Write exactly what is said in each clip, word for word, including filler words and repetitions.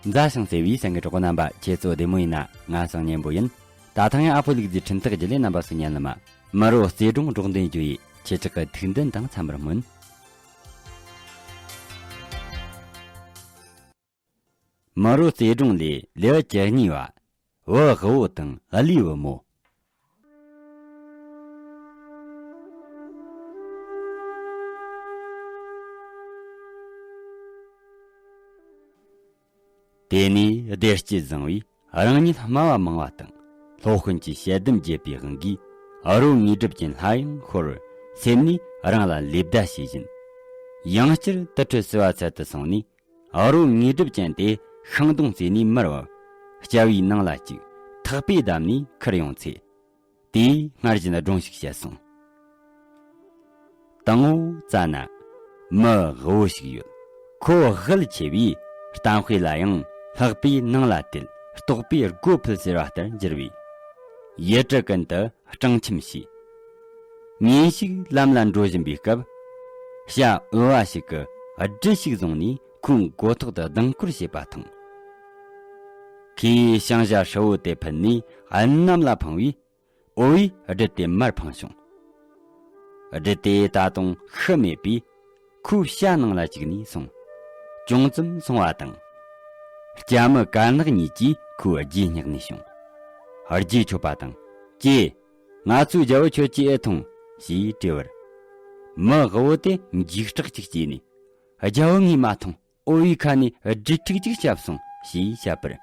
མཛའ་ཞིང་བརྩེ་བའི་སེམས་ཀྱི་གྲོགས་པོ་རྣམ་པ། ཁྱེད་ཚོ་བདེ་མོ་ཡིན་ན། ང་སང་སྙན་པོ་ཡིན། ད་ཐེངས་ཨ་ཕོ་ལུག་རྫིའི་འཕྲིན་སྟེགས་བརྒྱུད་ལས་རྣམ་པ་ཚོ་ཉན་ལ་མ། མི་རོ་རྩེ་སྒྲུང་སྒྲོག་འདོན་རྒྱུ་ཡི་ཁྱེད་ཅག་གི་ཐུགས་འདུན་དང་འཚམ་པར་སྨོན། མི་རོ་རྩེ་སྒྲུང་ལས། ལེའུ་བཅུ་གཉིས་པ། བུ་དབུ་བོ་དང་གླུའི་བུ་མོ། དེ་ནས་བདེ་སྐྱིད་བཟང་བས་རང་ཉིད་སྨྲ་བ་མང་བ་དང་། སློབ་དཔོན་གྱི་ཞལ་གདམས་བརྒྱུད་པའི་དབང་གིས། ཨ་རོ་དངོས་གྲུབ་ཅན་སླར་ཡང་ཤོར་བར་སེམས་ནས་རང་ལ་ལེ་བདའ་བྱེད་བཞིན། ཡང་བསྐྱར་དུར་ཁྲོད་བསིལ་བ་ཚལ་དུ་སོང་ནས། ཨ་རོ་དངོས་གྲུབ་ཅན་དེ་ཤིང་སྡོང་རྩེ་ནས་མར་བབས། སྐྱ་བོའི་ནང་ལ་བཅུག། ཐག་པས་བསྡམས་ནས་ཁུར་ཡོང་ཚེ། དེས་སྔར་བཞིན་སྒྲུང་ཞིག་བཤད་སོང་། དང་པོ་ཙ་ན། མི་དབུལ་བོ་ཞིག་ཡོད། ཁོ་དབུལ་ཆེ་བས་གཏམ་དཔེ་ལ་ཡང་ལྷགས་པས་ནང་ལ་དེད། ལྟོགས་པས་སྒོ་ཕུད་ཟེར་བ་ལྟར་གྱུར་བས། ཡུལ་གྲུ་ཀུན་ཏུ་སྤྲང་འཁྱམ་བྱས། ཉིན་ཞིག་ལམ་ལ་འགྲོ་བཞིན་པའི་སྐབས། བྱ་འུ་བ་ཞིག་གིས་སྦྲུལ་ཞིག་བཟུང་ནས་ཁོའི་མགོ་ཐོག་ཏུ་ལྡིང་སྐོར་བྱེད་པ་མཐོང་། ཁོས་ཤིང་བྱ་ཧྲིལ་བོ་དེ་ཕུད་ནས་གནམ་ལ་འཕངས་པས། འུ་བས་སྦྲུལ་དེ་མར་འཕངས་བྱུང་། སྦྲུལ་དེ་ད་དུང་ཤི་མེད་པས། ཁོའི་བྱ་ནང་ལ་བཅུག་ནས་སོང་། ཅུང་ཙམ་སོང་བ་དང་། སྐྱ་མི་དཀར་ནག་གཉིས་ཀྱིས་ཁོའི་རྗེས་བསྙེགས་ནས་བྱུང་། རྗེས་ཁྱོད་པ་དང་། ཀྱེ། ང་ཚོའི་རྒྱལ་པོ་ཁྱོད་ཀྱིས་ཨེ་མཐོང་ཞེས་དྲིས་པར། མི་དབུལ་བོ་དེ་འཇིགས་སྐྲག་ཅིག་སྐྱེས་ནས། རྒྱལ་པོ་ངས་མ་མཐོང་། འུ་བའི་ཁ་ནས་སྦྲུལ་ཕྲུག་ཅིག་བཤལ་སོང་ཞེས་བཤད་པར།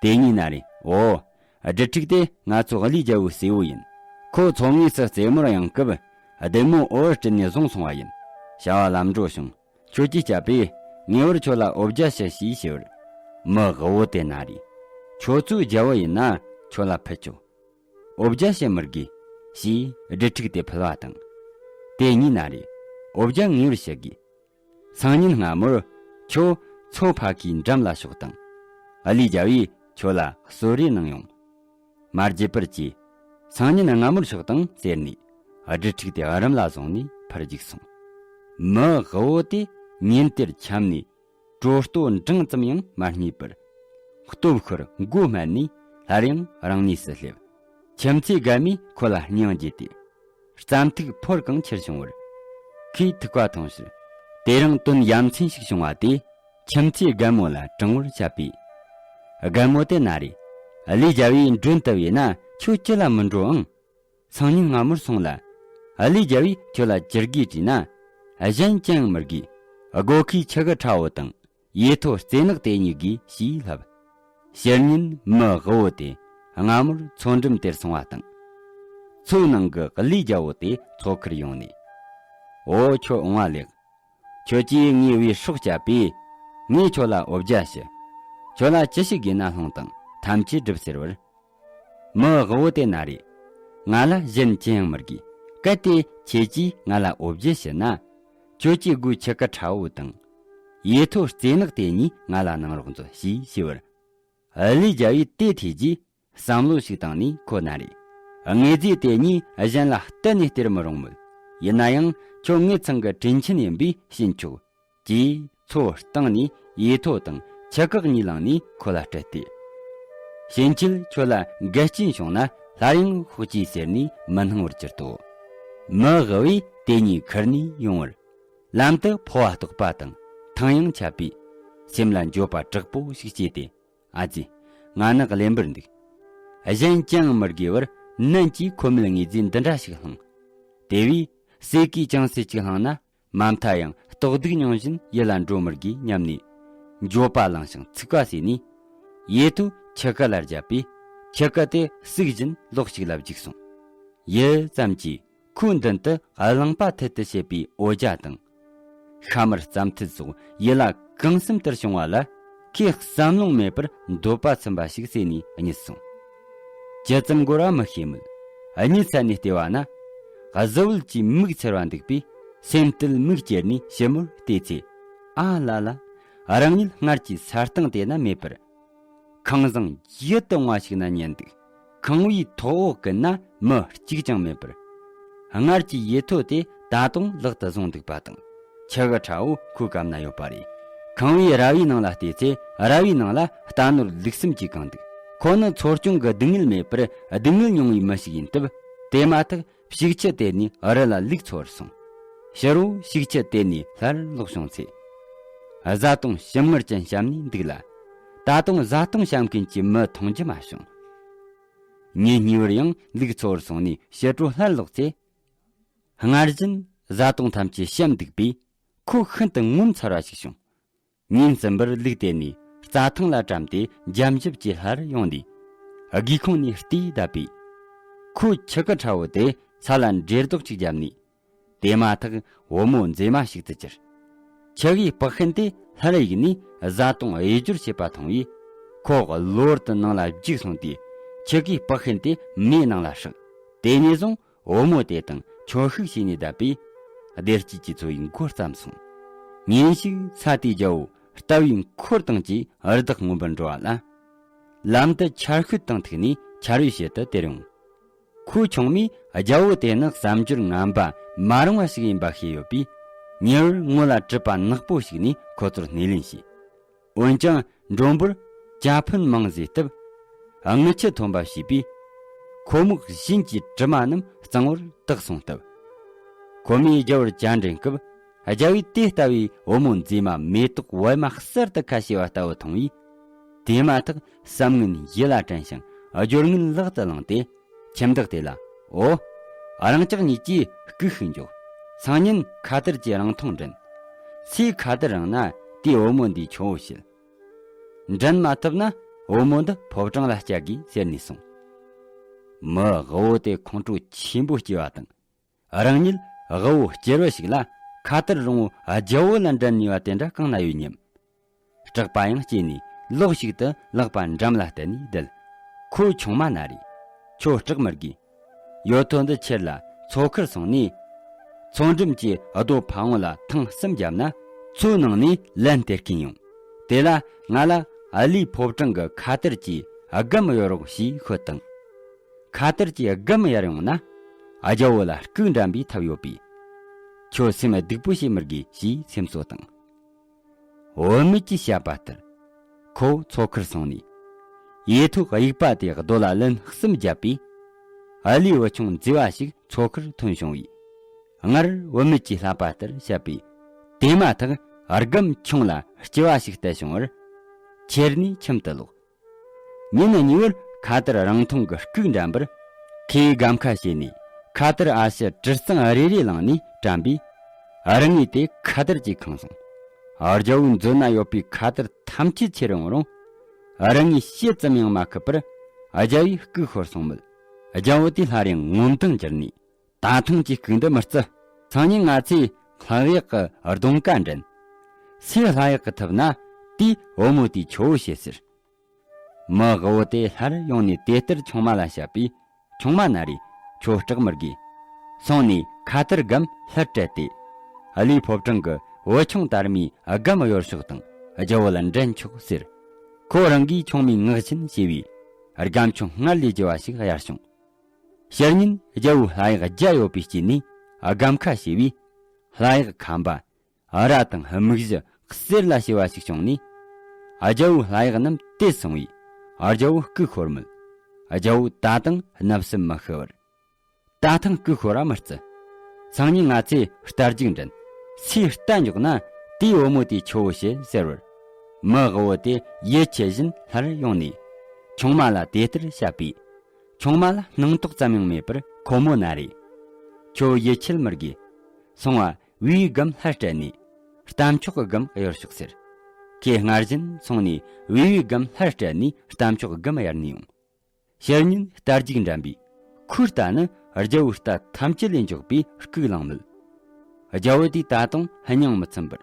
དེ་གཉིས་ན་རེ། འོ། སྦྲུལ་ཕྲུག་དེ་ང་ཚོ་ཀླུའི་རྒྱལ་པོའི་སྲས་པོ་ཡིན། ཁོ་མཚོ་ངོས་སུ་རྩེ་མོར་གཡེང་སྐབས། བདུད་མོ་འུ་བར་སྤྲུལ་ནས་བཟུང་སོང་བ་ཡིན། བྱ་བ་ལམ་འགྲོ་བྱུང་། ཁྱོད་ཀྱིས་བསྐྱབས་པས། ངེས་པར་ཁྱོད་ལ་འོ་བརྒྱལ་ཞུ་ཞེས་ཞུས་པར། མི་དབུལ་བོ་དེ་ན་རེ། ཁྱོད་ཚོའི་རྒྱལ་པོ་ཡིན་ན་ཁྱོད་ལ་ཕུལ་ཆོག། འོ་བརྒྱལ་བྱེད་མི་དགོས། ཞེས་སྦྲུལ་ཕྲུག་དེ་ཕུལ་བ་དང་། དེ་གཉིས་ན་རེ། འོ་བརྒྱལ་ངེས་པར་བྱེད་དགོས། སང་ཉིན་སྔ་མོར། ཁྱོད་མཚོ་ཕ་ཁའི་འགྲམ་ལ་ཤོག་དང་། ཀླུའི་རྒྱལ་པོས་ཁྱོད་ལ་གསོལ་རས་གནང་ཡོང་། མ་བརྗེད་པར་གྱིས། སང་ཉིན་སྔ་མོར་ཤོག་དང་ཟེར་ནས། སྦྲུལ་ཕྲུག་དེ་རུམ་ལ་བཟུང་ནས་ཕར་འཇུག་སོང་། མི་དབུལ་བོ་དེ་ཉིན་དེར་འཁྱམས་ནས། གྲོ་ལྟོ་འབྲིང་ཙམ་ཡང་མ་རྙེད་པར། སྟོབས་ཤོར་མགོ་སྨད་ནས་སླར་ཡང་རང་གནས་སུ་སླེབས། ཁྱིམ་མཚེས་རྒན་མོས་ཁོ་ལ་སྙིང་རྗེ་སྟེ། རྩྭ་མཐུག་ཕོར་གང་ཁྱེར་བྱུང་བར། ཁོས་ཐུག་པ་འཐུང་ཕྱིར། དེ་རིང་དོན་ཡ་མཚན་ཞིག་བྱུང་བ་དེ། ཁྱིམ་མཚེས་རྒན་མོ་ལ་དྲང་བར་བཤད་པས། རྒན་མོ་དེ་ན་རེ། ཀླུའི་རྒྱལ་པོས་མགྲོན་བཏུལ་བས་ན་ཁྱོད་ཅི་ལ་མི་འགྲོ་ཨང་། སང་ཉིན་སྔ་མོར་སོང་ལ། ཀླུའི་རྒྱལ་པོས་ཁྱོད་ལ་ཅི་དགོས་དྲིས་ན། གཞན་ཅི་ཡང་མི་དགོས། སྒོ་ཁའི་ཆུ་གི་ཁྲ་བོ་དང་། ཡེ་ཐོ་རྩེ་ནག་དེ་གཉིས་དགོས་ཞེས་ལབ། ཕྱི་ཉིན་མི་དབུལ་བོ་དེ་སྔ་མོར་མཚོ་འགྲམ་དེར་སོང་བ་དང་། མཚོའི་ནང་གི་ཀླུའི་རྒྱལ་པོ་དེ་མཚོ་ཁར་ཡོང་ནས། འོ་ཁྱོད་འོང་བ་ལེགས། ཁྱོད་ཀྱིས་ངའི་བུའི་སྲོག་བསྐྱབས་པས། ངས་ཁྱོད་ལ་འོ་བརྒྱལ་ཞུ། ཁྱོད་ལ་ཅི་ཞིག་དགོས་ན་སློང་དང་ཐམས་ཅད་སྒྲུབ་ཟེར་བར། མི་དབུལ་བོ་དེ་ན་རེ། ང་ལ་གཞན་ཅི་ཡང་མི་དགོས། གལ་ཏེ་ཁྱེད་ཀྱིས་ང་ལ་འོ་བརྒྱལ་ཞུ་ན། ཁྱོད་ཀྱི་སྒོའི་ཆུ་ཁ་ཁྲ་བོ་དང་། ཡེ་ཐོ་རྩེ་ནག་དེ་གཉིས་ང་ལ་གནང་རོགས་མཛོད་ཞེས་ཞུས་པར། ཀླུའི་རྒྱལ་པོས་དེ་ཐོས་རྗེས་བསམ་བློ་ཞིག་བཏང་ནས་ཁོ་ན་རེ། དངོས་རྫས་དེ་གཉིས་གཞན་ལ་གཏན་ནས་སྟེར་མི་རུང་མོད། ཡིན་ན་ཡང་ཁྱོད་ངེད་ཚང་གི་དྲིན་ཆེན་ཡིན་པས་བྱིན་ཆོག། ཅེས་མཚོ་བཏང་ནས་ཡེ་ཐོ་དང་ཆུ་ཁག་གཉིས་བླངས་ནས་ཁོ་ལ་སྤྲད་དེ། ཕྱིན་ཆད་ཁྱོད་ལ་འགལ་རྐྱེན་བྱུང་ན་སླར་ཡང་ཤོག་ཅེས་ཟེར་ནས་མི་སྣང་བར་གྱུར་ཏོ། མི་དབུལ་བོས་དེ་གཉིས་ཁུར་ནས་ཡོང་བར། ལམ་དུ་ཕོ་བ་ལྟོགས་པ་དང་ཐང་ཡང་ཆད་པས། སེམས་ལ་འགྱོད་པ་དྲག་པོ་ཞིག་སྐྱེས་ཏེ། ཨ་ཙི། ང་ནི་གླེན་པར་འདུག། གཞན་ཅང་མི་དགོས་པར་ནན་གྱིས་ཁོ་མོའི་དངོས་རྫས་འདི་འདྲ་ཞིག་བླངས། དེ་བས་ཟས་ཀྱི་ཅུང་ཟད་ཅིག་བླངས་ན། མ་མཐའ་ཡང་ལྟོགས་སྡུག་མྱོང་བཞིན་ཡིད་ལ་འགྲོ་མི་དགོས་སྙམ་ནས། འགྱོད་པ་ལངས་ཤིང་ཚིག་པ་ཟོས་ནས། ཡེ་ཐོ་ཆུ་ཁ་ལ་བརྒྱབ་པས། ཆུ་ཁ་དེ་ཟུག་བཞིན་ལོགས་ཤིག་ལ་འཇུག་སོང་། ཡུད་ཙམ་གྱིས་ཁོའི་མདུན་དུ་རླངས་པ་འཐུལ་དུ་བྱེད་པའི་འོ་ཇ་དང་། ཤ་མར་རྩྭ་མཐིལ་སོགས་ཡིད་ལ་གང་སེམས་ལྟར་བྱུང་བ་ལ། ཁོས་བསམ་ལོང་མེད་པར་འདོད་པ་ཚིམ་པ་ཞིག་ཟོས་ནས་གཉིད་སོང་། ཇི་ཙམ་འགོར་བ་མི་ཤེས་མོད། གཉིད་སད་ནས་བལྟས་པ་ན། གཟི་འོད་ཀྱིས་མིག་འཚེར་བ་འདུག་པས། སེམས་གཏད་མིག་ཅེར་ནས་ཞིབ་མོར་བལྟས་ཚེ། ཨ་ལ་ལ། རང་ཉིད་སྔར་གྱི་ས་སྟེང་དེ་ན་མེད་པར། ཁང་བཟང་ཡིད་དུ་འོང་བ་ཞིག་ན་ཉལ་འདུག། ཁང་བའི་ཐོག་འོག་ཀུན་ན་མི་གཅིག་ཀྱང་མེད་པར། སྔར་གྱི་ཡེ་ཐོ་དེ་ད་དུང་ལག་ཏུ་བཟུང་འདུག་པ་དང་། ཆུ་གི་ཁྲ་བོ་ཁོའི་གམ་ན་ཡོད་པ་རེད། ཁང་བའི་ར་བའི་ནང་ལ་བལྟས་ཚེ། ར་བའི་ནང་ལ་རྟ་ནོར་ལུག་གསུམ་གྱིས་གང་འདུག་ཁོ་ནི་འཚོ་སྐྱོང་གི་སྡུག་བསྔལ་མེད་པར་སྡུག་བསྔལ་མྱོང་བའི་མི་ཞིག་ཡིན་སྟབས། དེ་མ་ཐག་ཕྱུགས་ཁྱུ་དེ་ནས་རི་ལ་ལུག་འཚོ་བར་སོང་། ཕྱི་རུ་ཕྱུགས་ཁྱུ་དེ་ནས་སླར་ལོག་བྱུང་ཚེ། བཟའ་བཏུང་ཞིམ་མངར་ཅན་བཤམས་ནས་འདུག་ལ། ད་དུང་བཟའ་བཏུང་བཤམས་མཁན་གྱི་མི་མཐོང་རྒྱུ་མ་བྱུང་། ཉིན་གཉིས་པར་ཡང་ལུག་འཚོ་བར་སོང་ནས་ཕྱི་དྲོ་སླར་ལོག་ཚེ། སྔར་བཞིན་བཟའ་བཏུང་ཐམས་ཅད་བཤམས་འདུག་པས། ཁོ་ཤིན་ཏུ་ངོ་མཚར་བ་ཞིག་བྱུང་། ཉིན་གསུམ་པར་ལུག་དེ་ནས་རྩྭ་ཐང་ལ་བཀྲམ་སྟེ་འཇམ་ཞིབ་ཀྱིས་སླར་ཡོང་ནས། སྒེའུ་ཁུང་ནས་ལྟོས་བསྡད་པས། ཁོས་ཁྱི་གི་ཁྲ་བོ་དེ་ས་ལ་འགྲེ་ལྡོག་ཅིག་བརྒྱབ་ནས། དེ་མ་ཐག་བུ་མོ་མཛེས་མ་ཞིག་ཏུ་གྱུར། ཁྱི་གའི་སྤགས་ཤིན་དེ་སླར་གཡུགས་ནས་བཟའ་བཏུང་གཡོས་སྦྱོར་བྱེད་པ་མཐོང་བས། ཁོ་གློ་བུར་དུ་ནང་ལ་རྒྱུགས་སོང་སྟེ། ཁྱི་གའི་སྤགས་ཤིན་དེ་མེའི་ནང་ལ་བསྲེགས། དེ་ནས་བཟུང་བུ་མོ་དེ་དང་ཆོས་ཤིག་བྱས་ནས་བསྡད་པས། བདེ་སྐྱིད་ཀྱི་འཚོ་བའི་འགོ་བརྩམས་སོང་། ཉིན་ཞིག་ས་དེའི་རྒྱལ་པོ་རྟ་བའི་འཁོར་དང་བཅས་བདག་སྔོན་པོར་འགྲོ་བ་ལ། ལམ་དུ་ཆར་ཤུལ་དང་ཐུག་ནས་ཆར་པའི་ཕྱེད་དུ་དེར་ཡོང་། ཁོའི་ཆུང་མས་རྒྱལ་པོ་དེ་ནི་བསམ་སྦྱོར་ངན་པ་མ་རུང་བ་ཞིག་ཡིན་པ་ཤེས་ཡོད་པས། ཉེ་བར་ངོ་ལ་གྲིབ་པ་ནག་པོ་ཞིག་ནས་ཁོ་ཚོར་སྣེ་ལེན་བྱས། འོན་ཀྱང་མགྲོན་པོར་ཇ་ཕོན་མང་བཟོས་སྟབས། རྔུལ་ཆུ་ཐོན་པ་བྱས་པས། ཁོ་མོ་བཞིན་གྱི་དྲི་མ་རྣམས་གཙང་བོར་དག་སོང་སྟབས། ཁོ་མོས་རྒྱལ་པོར་ཇ་འདྲེན་སྐབས། རྒྱལ་པོས་དེ་ལྟ་བུའི་བུ་མོ་མཛེས་མ་མེ་ཏོག་པད་མ་གསར་དུ་ཁ་ཕྱེ་བ་ལྟ་བུ་མཐོང་བས། དེ་མ་ཐག་བསམ་ངན་ཡིད་ལ་དྲན་ཞིང་སྦྱོར་ངན་ལག་ཏུ་བླངས་ཏེ། ཁྱིམ་བདག་དེ་ལ། འོ། རང་ཅག་གཉིས་ཀྱིས་སྐུ་ཤུགས་འཇོག་སང་ཉིན་ཁ་དར་གྱི་རིང་ཐུང་འགྲན། སུས་ཁ་དར་རིང་ན་དེས་བུ་མོ་འདིའི་ཆུ་བོ་བྱེད། འགྲན་མ་ཐུབ་ན་བུ་མོ་འདི་ཕོ་བྲང་ལ་བསྐྱལ་དགོས་ཟེར་ནས་གསུངས། མི་དབུལ་བོ་དེ་ཁོང་ཁྲོ་ཆེན་པོ་སྐྱེས་པ་དང་། རང་ཉིད་དབུལ་བོ་སྐྱེ་བོ་ཞིག་ལ་ཁ་དར་རིང་བོ་རྒྱལ་པོ་ལ་འགྲན་ནུས་པ་དེ་འདྲ་གང་ན་ཡོད་སྙམ། སྐྲག་པ་ཡང་སྐྱེས་ནས་ལོག་ཞིག་ཏུ་ལག་པ་འགྲམ་ལ་གཏད་ནས་བསྡད། ཁོའི་ཆུང་མ་ན་རེ། ཁྱོད་སྐྲག་མི་དགོས། ཡོད་དོ་འདི་ཁྱེར་ལ་མཚོ་ཁར་སོང་ནས། མཚོ་འགྲམ་གྱི་རྡོ་ཕ་བོང་ལ་ཐེངས་གསུམ་བརྒྱབ་ན། མཚོའི་ནང་ནས་ལན་སྟེར་མཁན་ཡོང་། དེ་ལ་ང་ལ་ཨ་ལིའི་ཕོ་བྲང་གི་ཁ་དར་གྱི་སྒམ་གཡར་རོགས་ཞེས་ཤོད་དང་། ཁ་དར་གྱི་སྒམ་གཡར་ཡོང་ན། རྒྱལ་པོ་ལ་སྐུ་འགྲན་པའི་ཐབས་ཡོད་པས། ཁྱོད་སེམས་སྡུག་པོ་བྱེད་མི་དགོས་ཞེས་སེམས་གསོ་དང་། བུད་མེད་ཀྱིས་བཤད་པ་ལྟར། ཁོ་བོ་མཚོ་ཁར་སོང་ནས། ཡེ་ཐོག་དབྱུག་པ་དེ་རྡོ་ལ་ལན་གསུམ་བརྒྱབ་པས། ཨ་ལིའི་བུ་ཆུང་མཛེས་པ་ཞིག་མཚོ་ཁར་ཐོན་བྱུང་བས། སྔར་བུད་མེད་ཀྱིས་བསླབས་པ་ལྟར་བྱས་པས། དེ་མ་ཐག་སྒམ་ཁྱུང་ལ་སྐྱེ་བ་ཞིག་གཏད་བྱུང་བར། ཁྱེར་ནས་ཁྱིམ་དུ་ལོག་ཉིན་གཉིས་པར་ཁ་དར་རིང་ཐུང་གི་སྐུགས་འགྲན་པར། ཁོས་སྒམ་ཁ་ཕྱེ་ནས་ཁ་དར་ཨ་ཕྱི་གྲི་གཙང་རེ་རེ་བླངས་ནས་བཀྲམ་པས། རང་ངོས་དེ་ཁ་དར་གྱིས་ཁེངས་སོང་། རྒྱལ་པོའི་མཛོད་ན་ཡོད་པའི་ཁ་དར་ཐམས་ཅད་ཁྱེར་ཡོང་རུང་། རང་ངོས་ཕྱེད་ཙམ་ཡང་མ་ཁུར་བར། རྒྱལ་པོའི་སྐུ་ཤོར་སོང་མོད། རྒྱལ་པོ་དེས་སླར་ཡང་ངོ་མདངས་འགྱུར་ནས། ད་ཐེངས་ཀྱི་སྐུགས་འདི་མི་བརྩི། སང་ཉིན་ང་ཚོས་ལྷ་གཡག་གི་གདོང་ཁ་འགྲན། སུས་ལྷ་གཡག་གི་ཐུབ་ན་དེས་བུ་མོ་དེའི་ཆུ་བོ་བྱེད་ཟེར། མི་དབུལ་བོ་དེ་སླར་ཡོང་ནས་དེ་ལྟར་ཆུང་མ་ལ་བཤད་པས། ཆུང་མ་ན་རེ། ཁྱོད་སྐྲག་མི་དགོས། སོང་ནས་ཁ་དར་སྒམ་སླར་སྤྲད་དེ། ཨ་ལིའི་ཕོ་བྲང་གི་བུ་ཆུང་དར་མའི་སྒམ་གཡོར་ཤོག་དང་རྒྱལ་པོ་ལ་འགྲན་ཆོག་ཟེར། ཁོ་རང་གིས་ཆུང་མའི་ངག་བཞིན་བྱས་པས། སྒམ་ཆུང་སྔར་ལས་རྒྱས་པ་ཞིག་གཡར་བྱུང་། ཕྱི་ཉིན་རྒྱལ་པོའི་ལྷ་གཡག་བརྒྱ་ཡོད་པའི་དཀྱིལ་ནས་སྒམ་ཁ་ཕྱེ་བས། ལྷ་གཡག་ཁམ་པ། ཨ་ར་དང་སྨུག་གཞི་གསེར་ལ་བྱས་པ་ཞིག་བྱུང་ནས། རྒྱལ་པོའི་ལྷ་གཡག་རྣམས་དེད་སོང་བས། རྒྱལ་པོ་སྐུ་ཤོར་མོད། རྒྱལ་པོ་ད་དུང་གནབ་སེམས་མ་ཤི་བར། ད་ཐེངས་སྐུ་ཤོར་བ་མི་བརྩི། སང་ཉིན་ང་ཚོས་རྟ་རྒྱུག་འགྲན། སུས་རྟ་མགྱོགས་ན་དེས་བུ་མོ་དེའི་ཆུ་བོ་བྱེད་ཟེར་བར། མི་དབུལ་བོ་དེ་ཡིད་ཆེས་བཞིན་སླར་ཡོང་ནས། ཆུང་མ་ལ་དེ་ལྟར་བཤད་པས། ཆུང་མ་ལ་སྣང་དོགས་ཙམ་ཡང་མེད་པར་ཁོ་མོ་ན་རེ། ཁྱོད་ཡིད་ཆེས་མི་དགོས། སོང་བ། བེའུའི་སྒམ་སླར་སྤྲད་ནས། རྟ་མཆོག་གི་སྒམ་གཡར་ཤོག་ཟེར། ཁོས་སྔར་བཞིན་སོང་ནས་བེའུའི་སྒམ་སླར་སྤྲད་ནས་རྟ་མཆོག་གི་སྒམ་གཡར་ནས་ཡོང་། ཕྱི་ཉིན་རྟ་རྒྱུག་འགྲན་པས། ཁོའི་རྟ་ནི་རྒྱལ་པོའི་རྟ་ཐམས་ཅད་ལས་མགྱོགས་པས་སྐུགས་ལངས་མོད། རྒྱལ་པོ་དེས་ད་དུང་སྙིང་མི་ཚིམ་པར།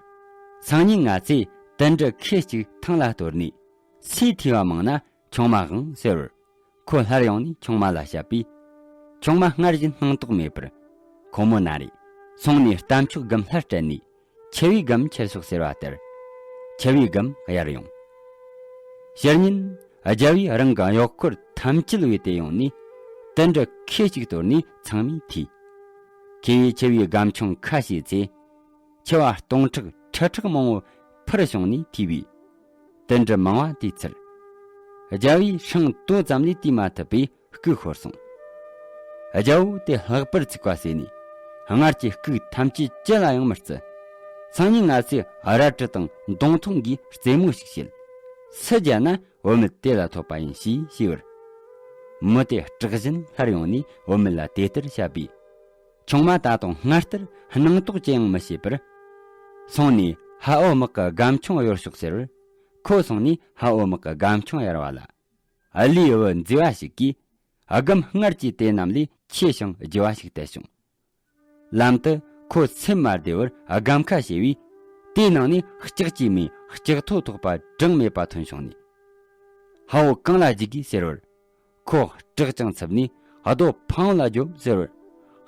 སང་ཉིན་ང་ཚོས་དུད་འགྲོ་ཁལ་གཅིག་ཐང་ལ་གཏོར་ནས། སུས་ཐོས་པ་མང་ན་ཆུང་མ་དབང་ཟེར་བར། ཁོ་སླར་ཡོང་ནས་ཆུང་མ་ལ་བཤད་པས། ཆུང་མ་སྔར་བཞིན་སྣང་དོགས་མེད་པར། ཁོ་མོ་ན་རེ། སོང་ནས་རྟ་མཆོག་སྒམ་སླར་སྤྲད་ནས། ཆུ་བོའི་སྒམ་ཁྱེར་ཤོག་ཟེར་བ་ལྟར། ཆུ་བོའི་སྒམ་གཡར་ཡོང་། ཕྱི་ཉིན་རྒྱལ་པོས་རང་གི་གཡོག་འཁོར་ཐམས་ཅད་བོས་ཏེ་ཡོང་ནས། དུད་འགྲོ་ཁལ་གཅིག་གཏོར་ནས་ཚང་མས་ཐོས། ཁོས་ཆུ་བོའི་སྒམ་ཆུང་ཁ་ཕྱེས་ཚེ། ཆུ་བ་སྟོང་ཕྲག་ཁྲི་ཕྲག་མང་བོ་ འཕུར་བྱུང་ནས་ཐོས་པས། དུད་འགྲོ་མང་བ་དེའི་ཚུལ། རྒྱལ་བོས་ཧྲང་དོ་ཙམ་ལས་བལྟས་མ་ཐུབ་པས་སྐུ་ཤོར་སོང་། རྒྱལ་བོ་དེ་ལྷག་པར་ཚིག་པ་ཟེར་ནས། སྔར་གྱི་སྐུ་ཐམས་ཅད་ཅི་ལ་ཡང་མི་བརྩི། སང་ཉིན་ང་ཚོས་རལ་གྲི་དང་མདུང་ཐུང་གིས་རྩེད་མོ་ཞིག་བྱེད། སུ་རྒྱལ་ན་བུད་མེད་དེ་ལ་ཐོབ་པ་ཡིན་ཞེས་ཞུས་པར། མི་དེ་སྐྲག་བཞིན་སླར་ཡོང་ནས་བུད་མེད་ལ་དེ་ལྟར་བཤད་པས། ཆུང་མ་ད་དུང་སྔར་ལྟར་སྣང་དོགས་ཅི་ཡང་མི་བྱེད་པར། སོང་ནས་ཧ་འོ་དམག་གི་སྒམ་ཆུང་གཡོར་ཤོག་ཟེར་བར། ཁོ་སོང་ནས་ཧ་འོ་དམག་གི་སྒམ་ཆུང་གཡར་བ་ལ། ཨ་ལིའི་བུ་མཛེས་པ་ཞིག་གིས། སྒམ་སྔར་གྱི་དེ་རྣམས་ལས་ཆེ་ཞིང་རྒྱས་པ་ཞིག་བསྟན་བྱུང་། ལམ་དུ་ཁོ་སེམས་མ་བདེ་བར་སྒམ་ཁ་ཕྱེ་བས། དེའི་ནང་ནས་ལྕགས་ཀྱི་མེ་ལྕགས་ཐོག་ཐོགས་པ་གྲངས་མེད་པ་ཐོན་བྱུང་ནས། ཧ་འོ་གང་ལ་འཇུག་གི་ཟེར་བར། ཁོ་སྐྲག་ཅིང་འཚུབ་ནས་རྡོ་ཕ་བོང་ལ་རྒྱོབ་ཟེར་བར།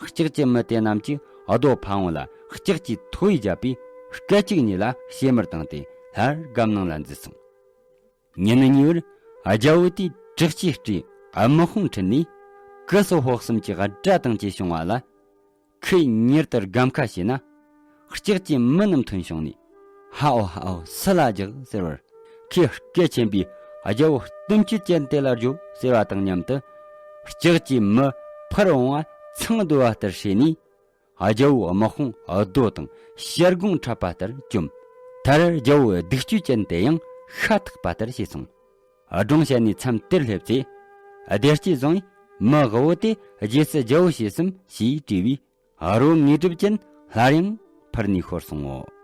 ལྕགས་ཀྱི་མེ་དེ་རྣམས་ཀྱིས་རྡོ་ཕ་བོང་ལ་ལྕགས་ཀྱི་ཐོ་ཡིས་བརྒྱབ་པས། སྐད་ཅིག་ཉིད་ལ་ཕྱེ་མར་བཏང་སྟེ་སླར་སྒམ་ནང་ལ་འཛུལ་སོང་། ཉིན་གཉིས་པར་རྒྱལ་བོ་དེས་དྲག་ཅེས་སྤྲས་དམག་དཔུང་ཁྲིད་ནས། ཀི་སོ་ཧོག་གསུམ་གྱི་དགྲ་དང་བཅས་བྱུང་བ་ལ། ཁོས་མྱུར་དུ་སྒམ་ཁ་ཕྱེ་ན། ལྕགས་ཀྱི་མེ་རྣམས་ཐོན་བྱུང་ནས། ཧ་འོ་ཧ་འོ་སུ་ལ་རྒྱག་ཟེར་བར། ཁོས་སྐད་ཆེན་པོས་རྒྱལ་བོ་གཏུམ་སྤྱོད་ཅན་དེ་ལ་རྒྱོབ་ཟེར་བ་དང་མཉམ་དུ། ལྕགས་ཀྱི་མེ་འཕུར་འོང་བ་ཚང་རྡོལ་བ་ལྟར་བྱས་ནས། རྒྱལ་བོའི་དམག་དཔུང་རྡོ་དང་ཤར་དགུང་འཁྲབ་པ་ལྟར་བཅོམ། མཐར་རྒྱལ་བོའི་གདུགས་སྤྱོད་ཅན་དེ་ཡང་ཤ་ཐག་པ་ལྟར་བྱས་སོང་། སྒྲུང་བཤད་ནས་མཚམས་དེར་སླེབས་ཚེ། བདེ་སྐྱིད་བཟང་བས་མི་དབུ་བོ་དེ་རྗེས་སུ་རྒྱལ་བོ་བྱས་སམ་ཞེས་དྲིས་པས། རོ་དངོས་གྲུབ་ཅན་སླར་ཡང་འཕུར་ནས་ཤོར་སོང་ངོ་།